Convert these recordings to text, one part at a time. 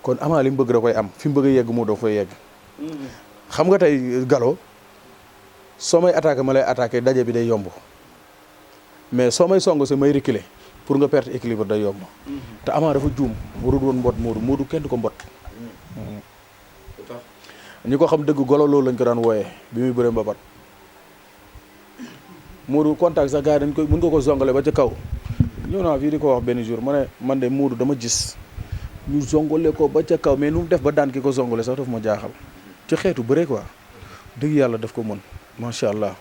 kon Ama li mu bëgg da koy am fi mu bëgg a yegg moo doo fay yegg. xam nga tey Galo soo may attaqué ma lay attaqué daje bi day yomb mais soo may song si may reculer pour nga perte équilibre day yomb. te Ama dafa juum warul woon mbot Modou kenn du ko mbot. ñi ko xam dëgg golo loolu lañ ko daan wooyee bi muy bëree mbapat Modou contact sax gars yi dañ koy mën nga ko zongale ba ca kaw ñëw naa fii di ko wax benn jour ma ne man de Modou dama gis ñu zongale ko ba ca kaw mais nu mu def ba daan ki ko zongale sax daf ma jaaxal ci xeetu bëree quoi dëgg yàlla daf ko mën macha allah.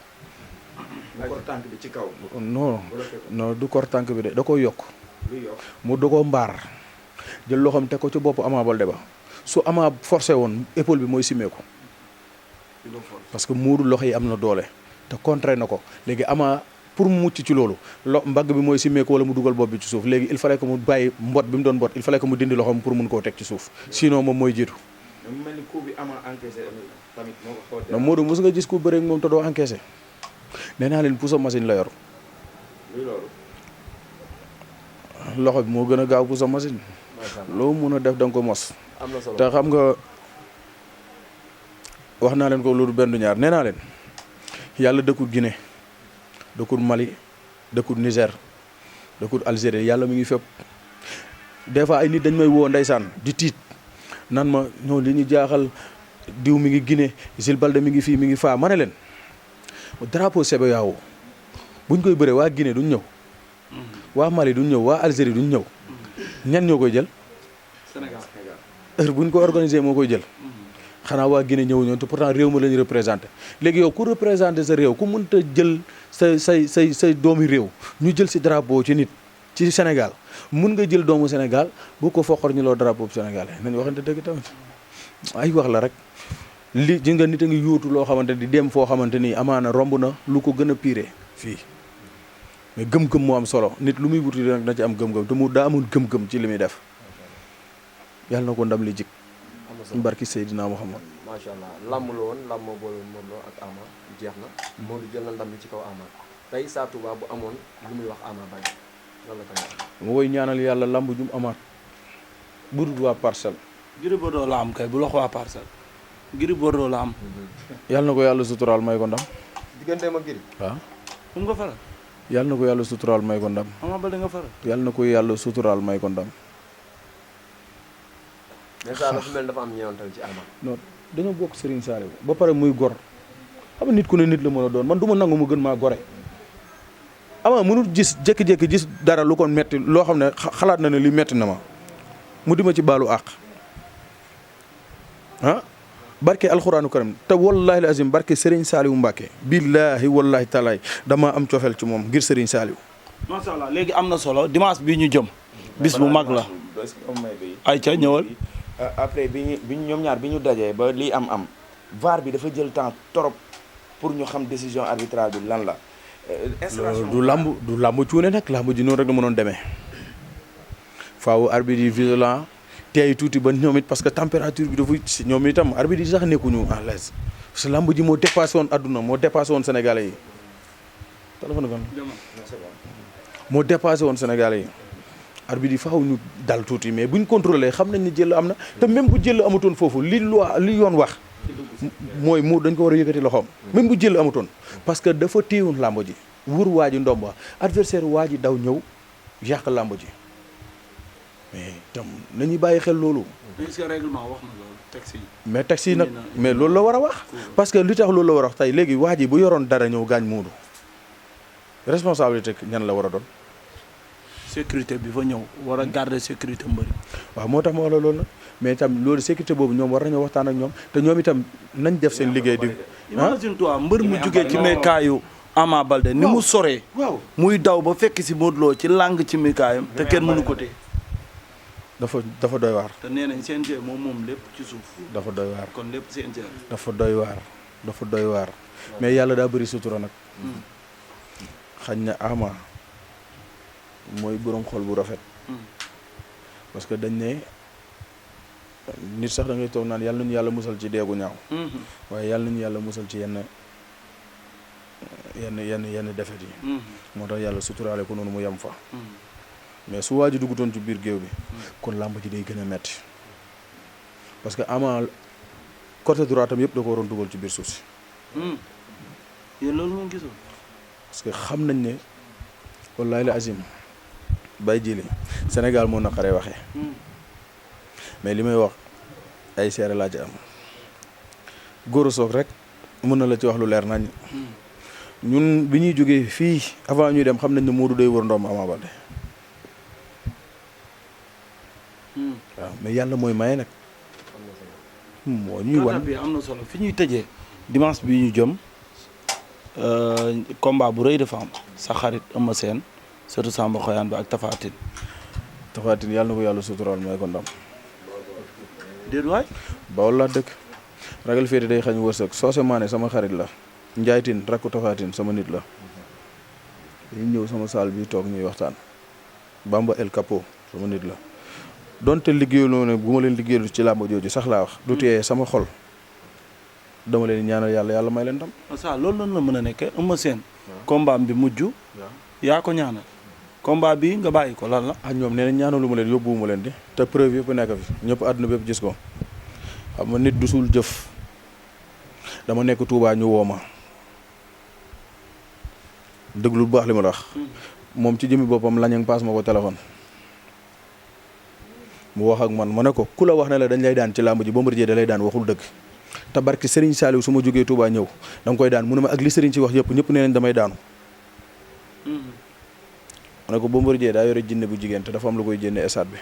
du kor tànk bi ci kaw. non du kor tànk bi de da koo yokk. mu da koo mbaar jël loxoom teg ko ci bopp Ama Baldé ba su Ama forcé woon épaule bi mooy simeeku parce que Modou loxo yi am na doole te contré na ko léegi Ama pour mu mucc ci loolu mbagg bi mooy simeeku wala mu dugal bopp bi ci suuf léegi il fallait que mu bàyyi mbot bi mu doon mbot il fallait que mu dindi loxoom pour mun koo teg ci suuf sinon moom mooy jiitu. mu mel ni coup bi Ama encaissé tamit moo ko xool. non Modou mos nga gis ku bëre ak moom te doo encaissé nee naa leen pousse machine la yor. loxo bi moo gën a gaaw pousse machine. loo mun a def da nga ko mos. am na solo te xam nga wax naa leen ko loolu benn du ñaar nee naa leen yàlla dëkkul Guinée dëkkul Mali dëkkul Niger dëkkul Algérie yàlla mi ngi fépp. des fois ay nit dañ may woo ndeysaan di tiit nan ma ñoo li ñu jaaxal diw mi ngi Guinée Jules Baldé mi ngi fii mi ngi faa ma ne leen drapeau CBAO buñ koy bëree waa Guinée duñ ñëw. waa Mali duñ ñëw waa Algérie duñ ñëw. ñan ñoo koy jël. Sénégal heure buñ ko organisé moo koy jël. xanaa waa Guinée ñëwuñu te pourtant réew ma la ñu représenté léegi yow ku représenté sa réew ku mënta jël say doomi réew ñu jël si drapeau ci nit ci Sénégal mun nga jël doomu Sénégal bu ko foqor ñu loo drapeau Sénégal nañ waxante dëgg tamit ay wax la rek li ji nga nit a ngi yóotu loo xamante ni dem foo xamante ni amaana romb na lu ko gën a pire fii mais gëm-gëm moo am solo nit lu muy wuti nag na ci am gëm-gëm te mu daa amul gëm-gëm ci li muy def yàlla na ko ndam li jik barki Seydina Muhammad. macha allah làmb la woon làmb moo boole Modou Lo ak Ama jeex na Modou jël na ndam li ci kaw Ama tey Sa Touba bu amoon lu muy wax Ama Baldé lan la ko wax. ma koy ñaanal yàlla làmb jum amaat budul waa Parcelles. Gris Bordeaux la am kay bu la ko waa Parcelles. Gris Bordeaux la am. yàlla na ko yàlla suturaal may ko ndam. digganteem ak Gris. waaw. fu mu nga faral. yàlla na ko yàlla suturaal may ko ndam. Ama Baldé nga faral. yàlla na ko yàlla suturaal may ko ndam. mais ça dafa mel dafa am ñeewantal ci Ama. non dañoo bokk Serigne Saliou ba pare muy gor xam nit ku ne nit la mën a doon man du ma nangu mu gën maa gore. Ama mënul gis jékki-jékki gis dara lu ko metti loo xam ne xalaat na ne li metti na ma mu di ma ci baalu àq ah barke alxuraanu karim te wallahi al azim barke Serigne Saliou Mbacke billahi wallahi taalaay damaa am cofeel ci moom ngir Serigne Saliou. macha allah léegi am na solo dimanche bii ñu jëm. bis bu mag la. ay ca ñëwal. après bi ñu ñoom ñaar bi ñu dajee ba lii am VAR bi dafa jël temps trop pour ñu xam décision arbitrale bi lan la. installation du lamb cuune nag lamb ji noonu rek la mënoon demee faaw arbitre yi vigilant tey tuuti ba ñoom it parce que température bi dafa si ñoom itam arbitre yi sax nekkuñu en l'aise parce que lamb ji moo dépassé woon adduna moo dépassé woon Sénégalais yi téléphone moo dépassé woon Sénégalais yi. arbitre yi faaw ñu dal tuuti mais buñ contrôlé xam nañ ni jël am na te même bu jël amatoon foofu li yoon wax mooy mu dañ ko war a yëkkati loxoom même bu jël amatoon parce que dafa téewoon làmb ji wër waa ji ndomba adversaire waa ji daw ñëw yàq làmb ji mais tam nañuy bàyyi xel loolu. est-ce que règlement wax na loolu taxi yi. mais taxi yi nag mais loolu la war a wax parce que li tax loolu la war a wax tey léegi waa ji bu yoroon dara ñëw gaañ Modou responsabilité ñan la war a doon. sécurité bi fa ñëw war a garder sécurité mbëri. waaw moo tax ma wax la loolu nag mais itam loolu sécurité boobu ñoom war nañoo waxtaan ak ñoom te ñoom itam nañ def seen liggéey di. imagine toi mbër mu jugee ci meekaayu Ama Baldé ni mu soree. waaw muy daw ba fekk si Modou Lo ci làng ci meekaayam te kenn mënu ko téye. dafa doy waar. te nee nañ CNG moom lépp ci suuf. dafa doy waar kon lépp CNG. dafa doy waar mais yàlla daa bëri sutura nag. xañ na Ama. mooy borom xol bu rafet. parce que dañ ne nit sax da ngay toog naan yàlla nañu yàlla musal ci deegu ñaaw. waaye yàlla nañu yàlla musal ci yenn defet yi. moo tax yàlla suturaale ko noonu mu yem fa. mais su waa ji duggutoon ci biir géew bi. kon làmb ji day gën a metti. parce que Ama côté droit tam yëpp da ko waroon dugal ci biir suuf si. yéen loolu ngeen gisoon. parce que xam nañ ne wallahi la azim bay jili Sénégal moo naqaree waxee. mais li may wax ay seere laa ci am Gora Sock rek mën na la ci wax lu leer nañ ñun bi ñuy jógee fii avant ñuy dem xam nañ ne Modou day wër ndoom Ama Baldé waaw mais yàlla mooy maye nag moo ñuy wan bi am na solo fi ñuy tëjee dimanche bi ñu jëm combat bu rëy dafa am sa xarit Eumeu Sène surtout Samba Xoyaan bi ak Tapha Tine. Tapha Tine yàlla na ko yàlla suturaal may ko ndam déet waay. Bawol laa dëkk ragal féete day xañ wërsëg Socé Mané sama xarit la Ndiaye Tine rakku Tapha Tine sama nit la dañu ñëw sama saal bi toog ñuy waxtaan Bamba El Capo sama nit la donte liggéeyaloo ne bu ma leen liggéeyalu ci làmb jooju sax laa wax du tee sama xol dama leen ñaanal yàlla may leen ndam. ça loolu noonu la mën a nekkee Eumeu Sène combat bi mujj yaa ko ñaanal combat bi nga bàyyi ko lan la. ñoom nee nañ ñaanalu ma leen yóbbuwuma leen di te preuve yëpp nekk fi ñëpp àdduna bépp gis ko xam nga nit du suul jëf dama nekk Touba ñu woo ma déglu bu baax li ma la wax moom ci jëmi boppam lañu paas ma ko téléphone mu wax ak man ma ne ko ku la wax ne la dañ lay daan ci làmb ji Bombardier da lay daan waxul dëgg te barki Serigne Saliou su ma jógee Touba ñëw da nga koy daan mu ne ma ak li Serigne ci wax yëpp ñëpp nee nañ damay daanu ma ne ko Bombardier daa yore jinne bu jigéen te dafa am lu koy jénne stade bi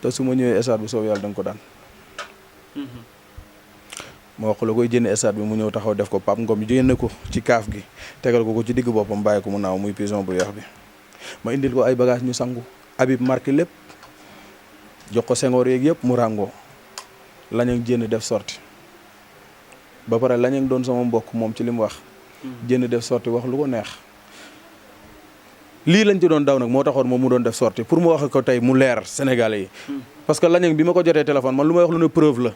te su ma ñëwee stade bi soow yàlla da nga ko daan ma wax la koy jénne stade bi mu ñëw taxaw def ko Pape Ngom jénne ko ci kaaf gi tegal ko ci digg boppam bàyyi ko mu naaw muy pigeon bu weex bi ma indil ko ay bagage ñu sangu Habib marqué lépp jox ko sengoor yeeg yëpp mu ràngoo lañu jénn def sorti ba pare lañu doon sama mbokk moom ci li mu wax jénn def sorti wax lu ko neex lii lañ ci doon daw nag moo taxoon moom mu doon def sorti pour mu wax ko tey mu leer Sénégalais yi parce que lañu bi ma ko jotee téléphone man lu may wax lu ne preuve la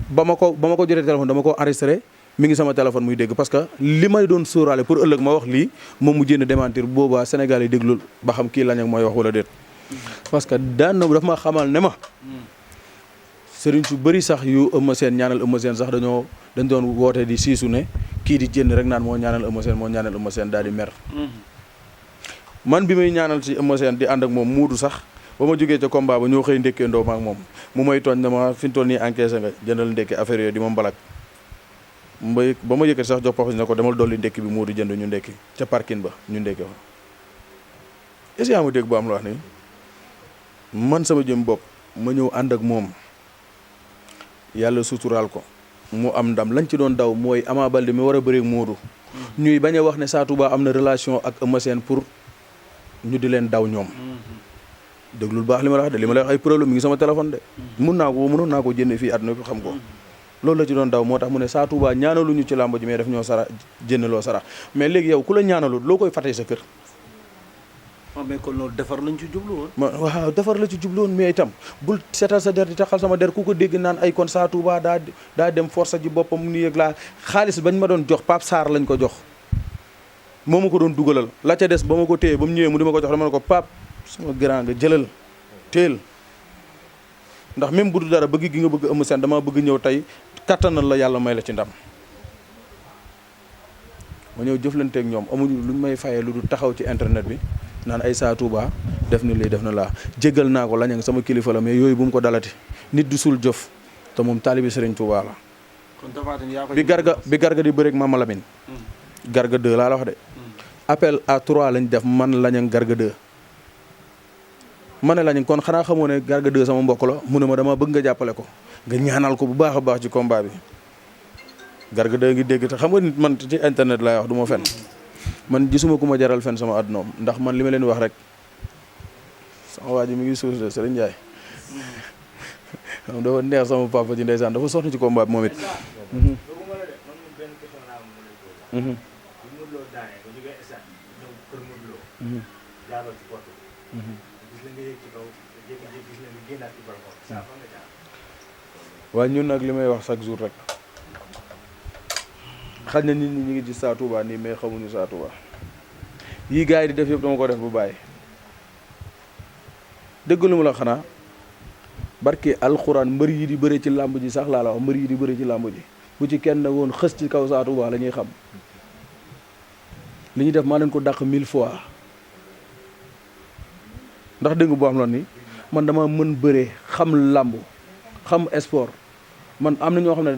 ba ma ko jotee téléphone dama ko enregistré mi ngi sama téléphone muy dégg parce que li may doon sóoraale pour ëllëg ma wax lii moom mu jénn démentir boobaa Sénégal yi déglul ba xam kii lañu mooy wax wala déet parce que daan na dafa ma xamal ne ma sëriñ su bëri sax yu Eumeu Sène ñaanal Eumeu Sène sax dañ doon woote di siisu ne kii di jénn rek naan moo ñaanal Eumeu Sène daal di mer man bi may ñaanal si Eumeu Sène di ànd ak moom muudu sax ba ma jógee ca combat ba ñoo xëy ndékkee ndoo ma ak moom mu may tooñ dama fi mu toll nii encaissé nga jëndal ndékki affaire yooyu di ma mbalak ba ma yëkkati sax jox papas ne ko demal dolli ndékki bi muudu jënd ñu ndékki ca parking ba ñu ndékki fa est-ce que yaa ma dégg bu am la wax ni man sama jëm bopp ma ñëw ànd ak moom yàlla suturaal ko mu am ndam lañ ci doon daw mooy Ama Baldé mi war a bëreeg Modou ñuy bañ a wax ne Sa Touba am na relation ak Eumeu Sène pour ñu di leen daw ñoom déglul baax li ma la wax de li ma la wax ay problème mi ngi sama téléphone de mënoon naa ko jënd fii àdduna bi xam ko loolu la ci doon daw moo tax mu ne Sa Touba ñaanaluñu ci làmb ji mais daf ñoo sara jëndaloo sara mais léegi yow ku la ñaanalu loo koy fàttee sa kër mais kon loolu defar lañ ci jublu woon. waaw defar la ci jublu woon mais itam bul seetal sa der di taxal sama der ku ko dégg naan ay kon Sa Touba daa dem force ji boppam nii ak laa xaalis bañ ma doon jox Pape Sarr lañ ko jox moo ma ko doon dugalal la ca des ba ma ko téye ba mu ñëwee mu di ma ko jox dama ne ko Pape sama grand nga jëlal teel ndax même bu du dara bëgg gi nga bëgg Eumeu Sène dama bëgg ñëw tey kattanal la yàlla may la ci ndam ma ñëw jëflanteeg ñoom amuñu luñ may fayee lu du taxaw ci internet bi naan ay Sa Touba def na lii def na laa jégal naa ko lañang sama kilifa la mais yooyu bu mu ko dalati nit du suul jëf te moom taalibi Serigne Touba la. kon Tapha Tine yaa ko bi garga di bëreeg Mama Lamine. garga 2 laa la wax de. appel à 3 lañ def man lañang garga 2. ma ne lañang kon xanaa xamoo ne garga 2 sama mbokk la mu ne ma dama bëgg nga jàppale ko nga ñaanal ko bu baax a baax ci combat bi. garga 2 ngi dégg te xam nga nit man ci internet laay wax du ma fen man gisuma ku ma jaral fen sama àdduna ndax man li ma leen wax rek sama waa ji mi ngi suus de Serigne Ndiaye dafa neex sama papa ji ndeysaan dafa soxna ci combat bi moom it. waaye ñun nag li may wax chaque jour rek. xaj na nit ñi ñu ngi ci Sa Touba nii mais xamuñu Sa Touba yii gars yi di def yëpp dama ko def bu bàyyi dégg lu mu la xanaa barke alxuraan mbër yi di bëre ci làmb ji sax laa la wax mbër yi di bëre ci làmb ji bu ci kenn woon xës ci kaw Sa Touba la ñuy xam li ñuy def maa leen ko dàq 1000 fois ndax dégg nga boo xam ni man dama mën bëree xam làmb xam sport man am na ñoo xam ne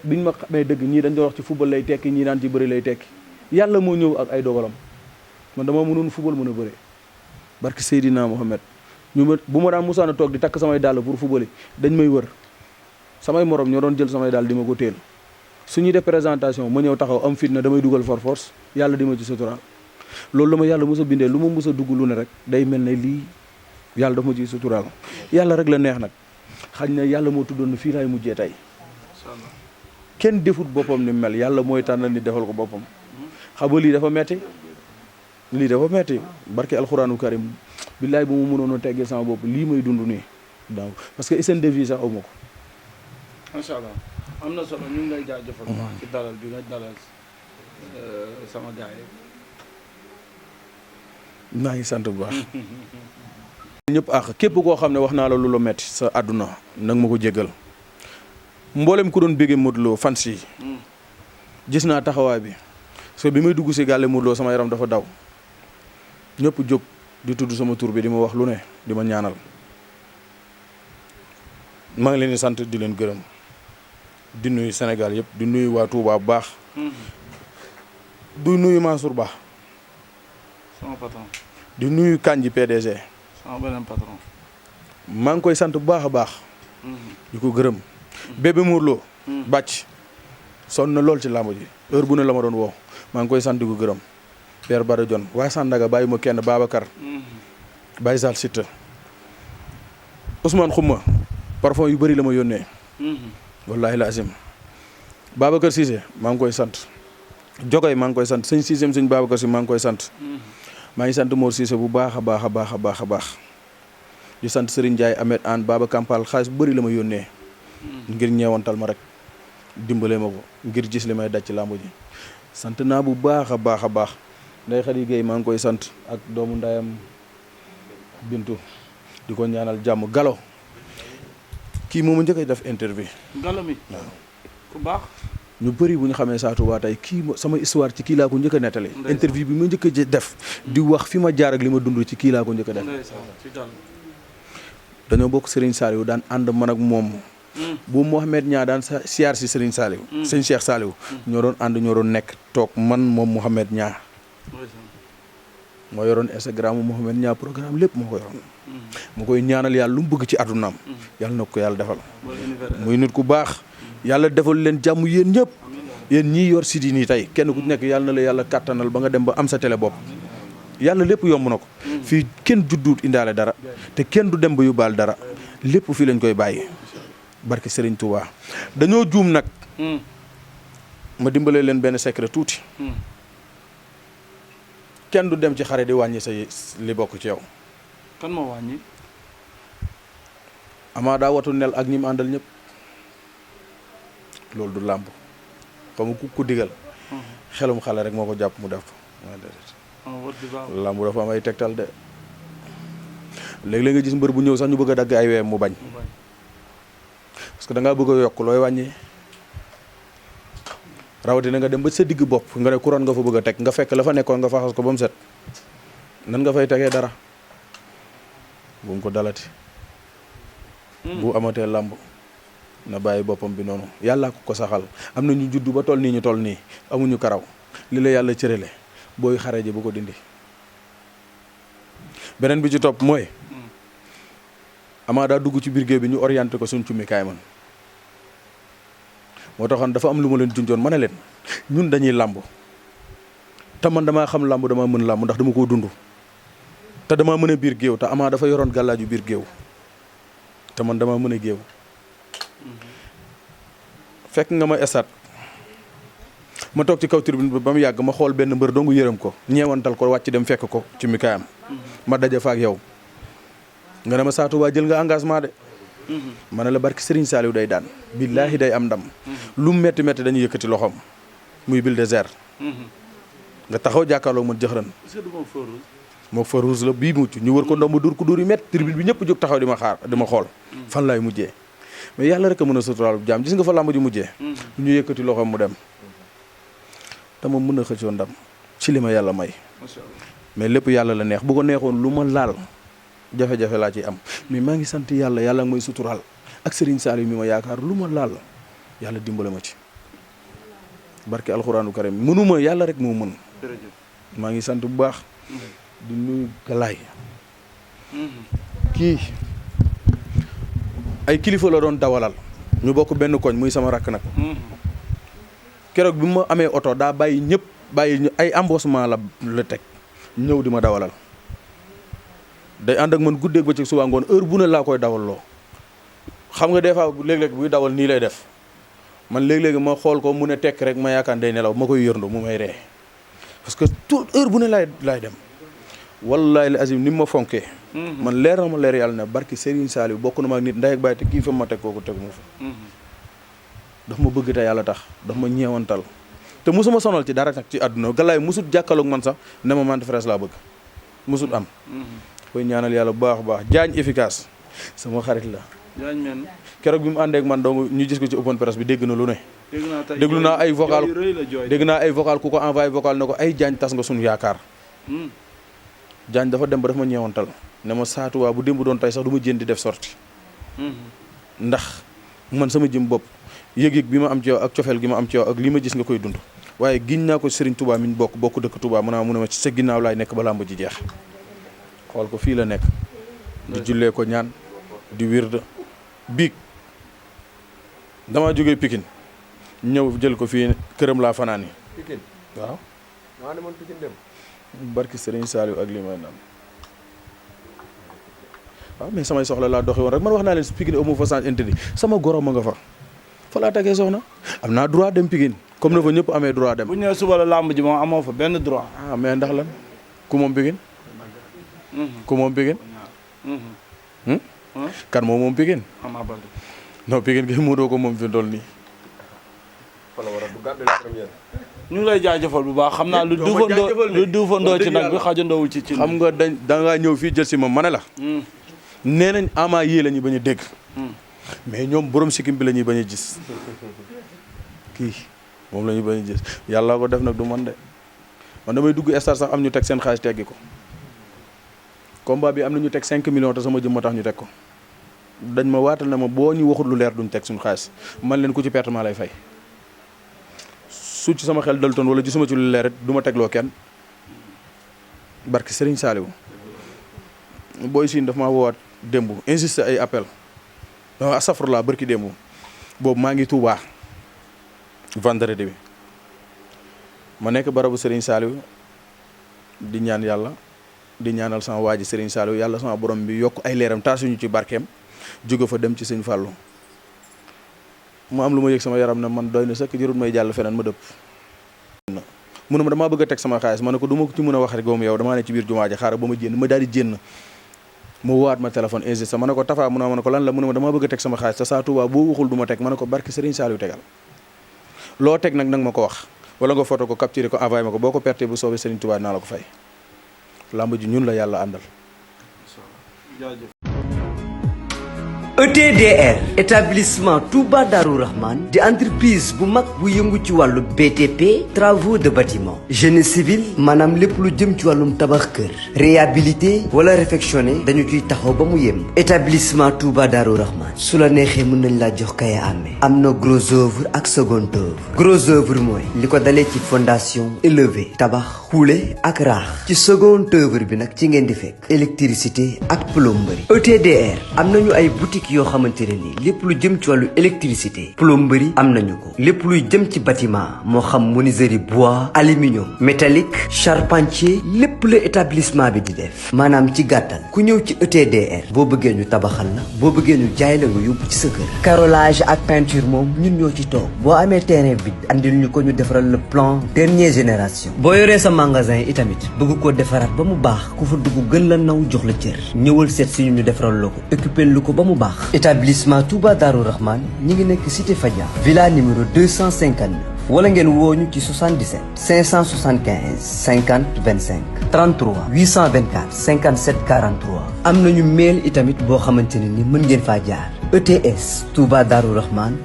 biñ ma xamee dëgg ñii dañ doon wax ci football lay tekki ñii naan ci bëri lay tekki yàlla moo ñëw ak ay dogalam man dama mënoon football mën a bëre barke Seydina Mohamed bu ma daan musaana toog di takk samay dàll pour football yi dañ may wër samay morom ñoo doon jël samay dàll di ma ko téel su ñuy def présentation ma ñëw taxaw am fit na damay dugal force yàlla di ma ci suturaal loolu la ma yàlla mos a bindee lu ma mos a dugg lu ne rek day mel ne lii yàlla daf ma ciy suturaal yàlla rek la neex nag xañ na yàlla moo tuddoon na fii laay mujjee tey kenn defut boppam ni mel yàlla mooy tànnal ni defal ko boppam xam nga lii dafa metti barke alxuraanu karim billaay bu mu mënoon a teggee sama bopp lii may dund nii daaw parce que hygiène de vie sax aw ma ko. macha allah am na solo ñu ngi lay jaajëfal ci dalal bi nga dalal sama gars yi. maa ngi sant bu baax. ñëpp képp koo xam ne wax naa la lu la metti sa àdduna nag ma ko jéggal mboolem ku doon béggee Modou Lo fans yi gis naa taxawaay bi parce que bi may dugg si gàlle Modou Lo sama yaram dafa daw ñëpp jóg di tudd sama tur bi di ma wax lu ne di ma ñaanal maa ngi leen di sant di leen gërëm di nuyu Sénégal yëpp di nuyu waa Touba bu baax di nuyu Mansour Ba sama patron di nuyu Kandji PDG sama beneen patron maa ngi koy sant bu baax a baax di ko gërëm bébé Modou Lo bàcc sonn na lool ci làmb ji heure bu ne la ma doon woo maa ngi koy sant di ko gërëm Père Bada Dione waa Sandaga bàyyi ma kenn Babacar Baye Sall Sitta Ousmane Xuma parfum yu bëri la ma yónnee wallahi la azim Babacar Cissé maa ngi koy sant Jogoy maa ngi koy sant sëñ Cissé sëñ Babacar Si maa ngi koy sant maa ngi sant Mor Cissé bu baax a baax a baax a baax a baax di sant Serigne Ndiaye Ahmed Anne Baba Kampal xaalis bu bëri la ma yónnee ngir ñeewantal ma rek dimbale ma ko ngir gis li may daj ci làmb ji sant naa bu baax a baax a baax Ndeye Khady Gueye maa ngi koy sant ak doomu ndayam Bintu di ko ñaanal jàmm Galo kii moom a njëkk a def interview. Galo mi waaw ku baax. ñu bëri bu ñu xamee Sa Touba tey kii sama histoire ci kii laa ko njëkk a nettali. interview bi ma njëkk a def. di wax fi ma jaar ak li ma dund ci kii laa ko njëkk a def. dañoo bokk Serigne Saliou daan ànd man ak moom. bu Mouhamed ñaa daan siyaar si Serigne Saliou. sëñ Cheikh Saliou. ñoo doon ànd ñoo doon nekk toog man moom Mouhamed ñaa moo yoroon Instagram Mouhamed ñaa programme lépp moo ko yoroon. mu koy ñaanal yàlla lu mu bëgg ci àddunaam. yàlla na ko yàlla defal. muy nit ku baax. yàlla defal leen jàmm yéen ñëpp. yéen ñii yor site yi nii tey kenn ku nekk yàlla na la yàlla kàttanal ba nga dem ba am sa télé bopp. yàlla lépp yomb na ko. fii kenn judduut indaale dara. te kenn du dem ba yóbbaal dara. lépp fii lañ koy bàyyi. barke Serigne Touba dañoo juum nag. ma dimbalee leen benn secret tuuti. kenn du dem ci xare di wàññi say li bokk ci yow. kan moo wàññi. Ama daa watu nel ak ñi mu àndal ñëpp. loolu du làmb xam nga ku digal. xelum xale rek moo ko jàpp mu def ko. làmb dafa am ay tegtal de. léeg-léeg nga gis mbër bu ñëw sax ñu bëgg a dagg ay weem mu bañ. parce que da ngaa bëgg a yokk looy wàññi. rawatina nga dem ba sa digg bopp nga ne couronne nga fa bëgg a teg nga fekk la fa nekkoon nga faxas ko ba mu set. nan nga fay tegee dara. bu mu ko dalati. bu amatee làmb na bàyyi boppam bi noonu yàlla ko saxal am na ñu juddu ba toll nii ñu toll nii amuñu karaw li la yàlla cërale booy xare ji bu ko dindi. beneen bi ci topp mooy. Ama daa dugg ci biir géew bi ñu orienté ko suñ cummikaay man. moo taxoon dafa am lu ma leen junjoon ma ne leen ñun dañuy làmb te man damaa xam làmb damaa mën làmb ndax dama koo dund. te damaa mën a biir géew te Ama dafa yoroon gàllaaju biir géew te man damaa mën a géew. fekk nga ma esat ma toog ci kaw tribune bi ba mu yàgg ma xool benn mbër dongu yërëm ko ñeewantal ko wàcc dem fekk ko ci mikaayam ma daje fa ak yow nga ne ma Sa Touba jël nga engagement de. ma ne la barki Serigne Saliou day daan billaahi day am ndam. lu metti metti dañuy yëkkati loxoom muy Bulldozer. nga taxaw jàkkaarloo ma jëxëran. moo fa rouge la bii mucc ñu wër ko ndomba dur ko dur yu métti tribune bi ñëpp jóg taxaw di ma xaar di ma xool fan laay mujjee mais yàlla rek a mën a suturaal jaam gis nga fa làmb ji mujjee ñu yëkkati loxo mu dem dama mën a xëccoo ndam ci li ma yàlla may mais lépp yàlla la neex bu ko neexoon lu ma laal jafe-jafe laa ciy am mais maa ngi sant yàlla yàlla nga may suturaal ak Serigne Saliou mi ma yaakaar lu ma laal yàlla dimbale ma ci barke alxuraanu karim mënuma yàlla rek moo mën maa ngi sant bu baax di nuyu galaay kii ay kilifa la doon dawalal ñu bokk benn koñ muy sama rakk nag keroog bi ma amee oto daa bàyyi ñëpp bàyyi ay embossement la teg ñëw di ma dawalal day ànd ak man guddeeg bëccëg suba ngoon heure bu ne laa koy dawalloo xam nga des fois léeg-léeg buy dawal nii lay def man léeg-léegi ma xool ko mu ne tekk rek ma yaakaar day nelaw ma koy yërndu mu may ree parce que tout heure bu ne laay dem wallahi la azim ni ma fonkee man leer na ma leer yàlla ne barki Serigne Saliou bokk na ma ak nit ndey ak baay te kii fa ma teg kooku teg mu fa daf ma bëgg te yàlla tax daf ma ñeewantal te musuma sonal ci dara nag ci àdduna galaay musut jàkkaloog man sax ne ma Mante Fresh laa bëgg musut am koy ñaanal yàlla bu baax a baax jaañ efficace sama xarit la jaañ men keroog bi mu àndee ak man donc ñu gis ko ci open press bi dégg na lu ne déglu naa ay vocal dégg naa ay vocal ku ko envoyé vocal ne ko ay jaañ tas nga suñu yaakaar jaañ dafa dem ba dafa ma ñeewantal ne ma saatuwaa bu démb doon tey sax du ma jën di def sorti ndax man sama jëm bopp yëg-yëg bi ma am ci yow ak cofeel gi ma am ci yow ak li ma gis nga koy dund waaye giñ naa ko Serigne Touba mi ñu bokk dëkk Touba mu ne ma ci sa ginnaaw laay nekk ba làmb ji jeex xool ko fii la nekk di jullee ko ñaan di wirda biig dama jógee Pikine ñëw jël ko fii këram laa fanaan yi Pikine waaw maa demoon Pikine dem barki Serigne Saliou ak li may naan waaw mais samay soxla laa doxi woon rek man wax naa leen Pikine amu fa sens interdit sama goro ma nga fa laa tagee soxna am naa droit dem Pikine comme na fa ñëpp amee droit dem bu ñëwee suba la làmb ji moom amoo fa benn droit ah mais ndax lan ku moom Pikine ku moom Pikine kan moom Pikine Ama Baldé non Pikine gi moo doo ko moom fi dool nii ñu ngi lay jaajëfal bu baax xam naa lu duufandoo ci nag bi xajandoowul ci cin xam nga da ngaa ñëw fii jël si ma ne la nee nañ ama yii la ñuy bañ a dégg mais ñoom borom sikkim bi la ñuy bañ a gis kii moom la ñuy bañ a gis yàlla ko def nag du man de man damay dugg star sax am ñu teg seen xaalis teggi ko combat bi am na ñu teg 5 millions te sama jëm moo tax ñu teg ko dañ ma waatal na ma boo ñu waxut lu leer duñ teg suñu xaalis man leen ku ci perte maa lay fay su ci sama xel daltoon wala gisuma ci lu leer du ma tegloo kenn barki Serigne Saliou booy siin daf maa woowaat démb insisté ay appel dama asafurlaa barki démb boobu maa ngi Touba vendredi bi ma nekk barabu Serigne Saliou di ñaan yàlla di ñaanal sama waa ji Serigne Saliou yàlla sama borom bi yokk ay leeram taasuñu ci barkeem jóge fa dem ci Sëñ Fallou mu am lu ma yëg sama yaram ne man doy na sëkk jërut may jàll feneen ma dëpp mu ne ma damaa bëgg a teg sama xaalis ma ne ko du ma ko ci mën a wax rek yow damaa ne ci biir jumaa ji xaaral ba ma jénn ma daal di jénn mu waat ma téléphone insisté ma ne ko Tafa mu ne ma ne ko lan la mu ne ma damaa bëgg a teg sama xaalis te saa Tuubaa boo waxul du ma teg ma ne ko barki Serigne Saliou tegal loo teg nag ma ko wax wala nga photo ko capturé ko envoyé ma ko boo ko perte bu soobee Serigne Touba dinaa la ko fay lamb ji ñun la yàlla àndal. ETDR établissement Touba Darou Rahman di entreprise bu mag bu yëngu ci wàllu BTP travaux de bâtiment génie civil maanaam lépp lu jëm ci wàllum tabax kër réhabilité wala réfectionné dañu ciy taxaw ba mu yem établissement Touba Darou Rahman su la neexee mën nañ laa jox kaya amee am na gros œuvre ak second œuvre gros œuvre mooy li ko dalee ci fondation élevé tabax xuule ak raax ci second œuvre bi nag ci ngeen di fekk électricité ak plomberie ETDR am nañu ay boutique yoo xamante ne ni lépp lu jëm ci wàllu électricité plomberie am nañu ko lépp luy jëm ci bâtiment moo xam menuiserie bois aluminium métallique charpentier lépp la établissement bi di def maanaam ci gàttal ku ñëw ci ETDR boo bëggee ñu tabaxal la boo bëggee ñu jaay la nga yóbbu ci sa kër carrelage ak peinture moom ñun ñoo ci toog boo amee terrain bi andil ñu ko ñu defaral le plan dernière génération boo yoree sa magasin itamit bëgg koo defaraat ba mu baax ku fa dugg gën la naw jox la cër ñëwal seet si ñu defaral la ko occupé lu ko ba mu baax établissement Touba Darou Rahman ñi ngi nekk cité Fadia villa numéro 259 wala ngeen wooñu ci 77 575 50 25 33 824 57 43 am nañu mail itamit boo xamante ne ni mën ngeen faa jaar ETS Touba Darou Rahman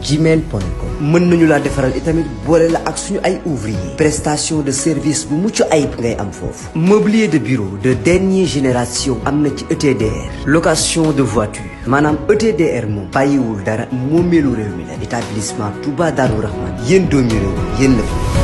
@gmail.com mën nañu laa defaral itamit boole la ak suñu ay ouvrier prestation de service bu mucc ayib ngay am foofu mobilier de bureau de dernière génération am na ci ETDR location de voiture maanaam ETDR moom bàyyiwul dara moomeelu réew mi la établissement Touba Darou Rahman yéen doomi réew yéen la fi